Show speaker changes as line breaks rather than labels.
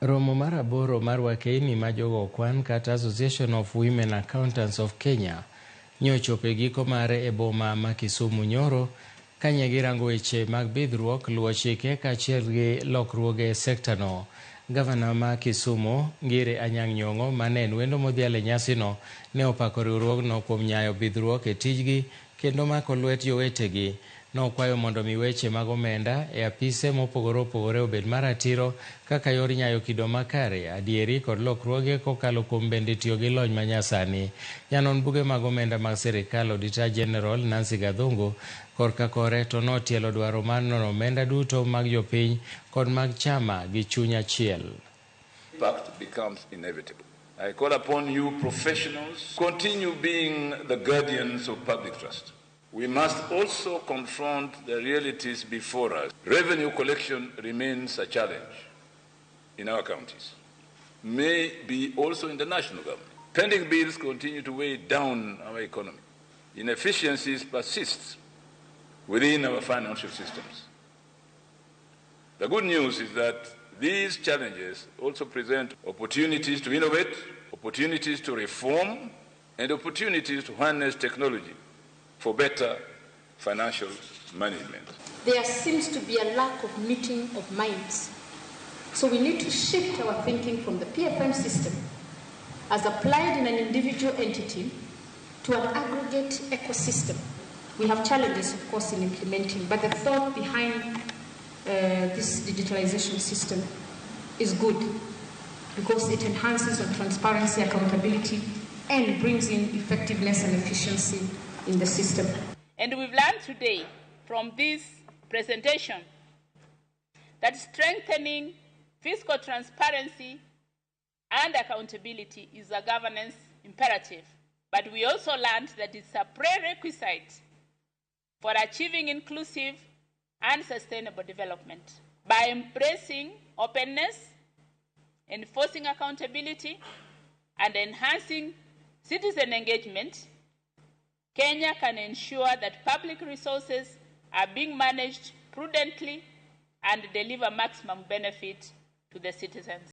Romo mar aboro mar wakeini ma jogo kwan kata Association of Women Accountants of Kenya nyochopo e giko mare e boma ma Kisumu nyoro kanye girango weche mag bidhruok, luwo chike kaachiel gi lokruoge e sekta no. Gavana ma Kisumu Ngire Anyang' Nyong'o mane en wendo modhial e nyasino ne opako riwruogno kuom nyayo bidhruok e tijgi kendo mako lwet jowetegi. Nokwayo mondo mi weche mag omenda e apise mopogore opogore obed maratiro kaka yor nyayo kido makare, adieri kod lokruoge kokalo kuom bende tiyo gi lony manyasani. Janon buge mag omenda mag sirikal Auditor General Nancy Gathungu korka kore to notielo dwaro mar nono omenda duto mag jopiny kod mag chama gi chuny achiel.
Impact becomes inevitable. I call upon you professionals, continue being the guardians of public trust. We must also confront the realities before us. Revenue collection remains a challenge in our counties, may be also in the national government. Pending bills continue to weigh down our economy. Inefficiencies persist within our financial systems. The good news is that these challenges also present opportunities to innovate, opportunities to reform, and opportunities to harness technology for better financial management.
There seems to be a lack of meeting of minds. So we need to shift our thinking from the PFM system as applied in an individual entity to an aggregate ecosystem. We have challenges, of course, in implementing, but the thought behind this digitalization system is good because it enhances on transparency, accountability, and brings in effectiveness and efficiency in the system.
And we've learned today from this presentation that strengthening fiscal transparency and accountability is a governance imperative. But we also learned that it's a prerequisite for achieving inclusive and sustainable development. By embracing openness, enforcing accountability, and enhancing citizen engagement, Kenya can ensure that public resources are being managed prudently and deliver maximum benefit to the citizens.